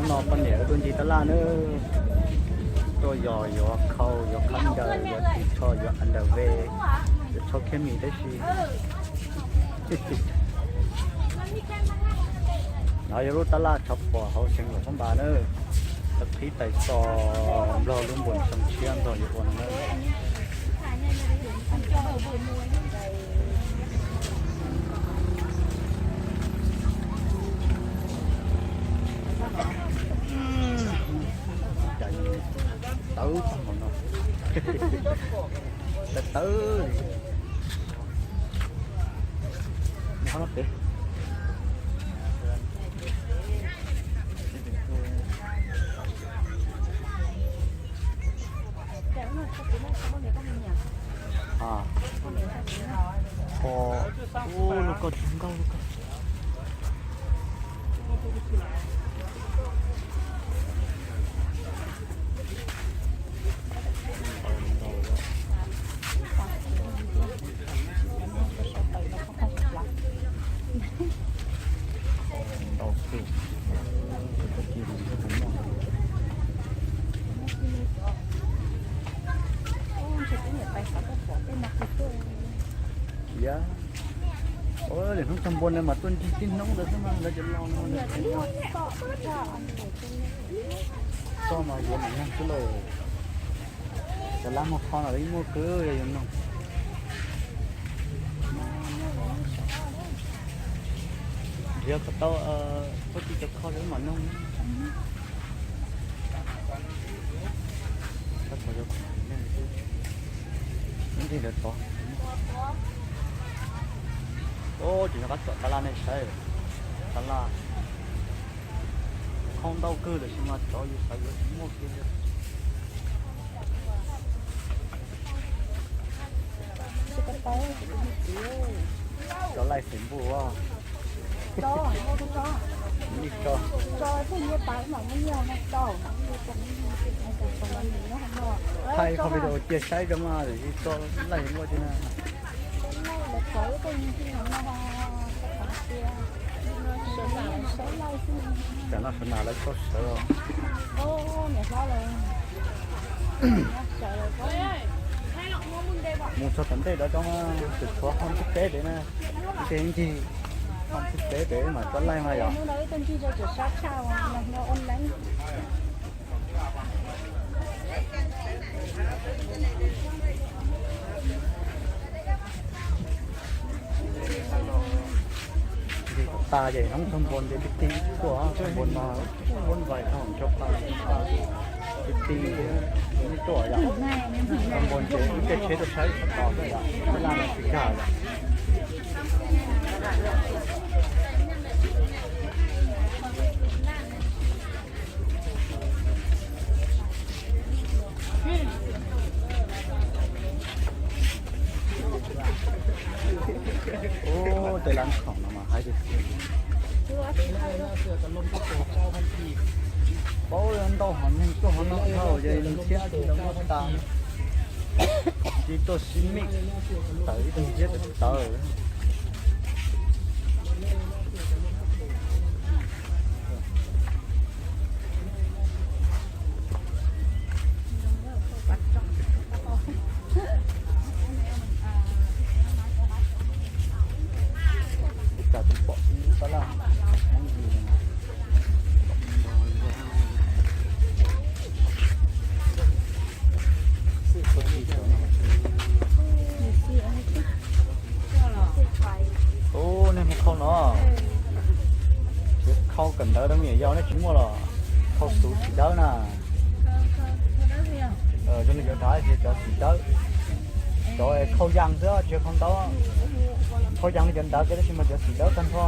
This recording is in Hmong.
No poj niam wb tuaj ncig tab laj nawb, tuaj yos yuav khau, yuav khaub ncaws, yuav ris tsho, yuav underwear, yuav tsho khab mis tib si. No yog lub tab laj tshav puam hauv Xeev Laus Phab Npas nawb, tau qhib tais txo Nplog lub npuas xyoo tshiab Nplog yuav ua no nawb. Tawv tag npaum no. Tawv tawv li. Nyob no pem. Ua, ua lub ko tsis nkauj lub ko. Ntau kawg. Ua, lwm hnub txog npua no mas tuaj ncig tib hnub ntawd xwb mas lawv cov laus no. Txoj mas yuav mam noog xwb lauj. Cov lab muag kho no lawv yeej muaj kawg, yog yuav noog. Yog kom tau txoj kev cov kho lawv mam noog. Ntej lawv tod. Ces nyob qab tsom tab laj nej saib, tab laj khau ntau kawg tab sis mas cov yus xav yuav tsis muaj kiag li. Cov laij Facebook, li tso. Thaij qhov video cia saib tso mas, tso laij muaj tiag na. Tam no sawv nas lawv tso sawv os. Mus txog tom ntej cov cov mas tshuav hoo thib peb pem na. Ib teg ncig hoo thib peb pem mas cov laij mas yom. Ntsis tas ces hnub txog npua ces ti ti tuaj, txog npua no muab npais tau ncho pa ti ti tuaj yom. Txog npua ces ib tej tsheb tuaj saib tos xwb yom, laj no tsis kag yom. Ub, tej lab khoom no mas haib tiag tiag. Paub ntau hom neeg tuaj hov no dhau ces thiab tsis tau muab tas. Tsis tuaj sib mij, tawm ib tug thiab tawm tsis tawm. Ua cas tsis pom tab laj Hmoob li. Ub, nej mus khau no, khau kawm ntawv rau me nyuam yaus nej tsis muaj los khau xuv txiv dawb na. Zoo li cov dav ces cov txiv dawb, cov khau yas xwb tsis khau ntaub. Khau yas li cov ntawd kiag tab sis mas cov txiv dawb tag nrho.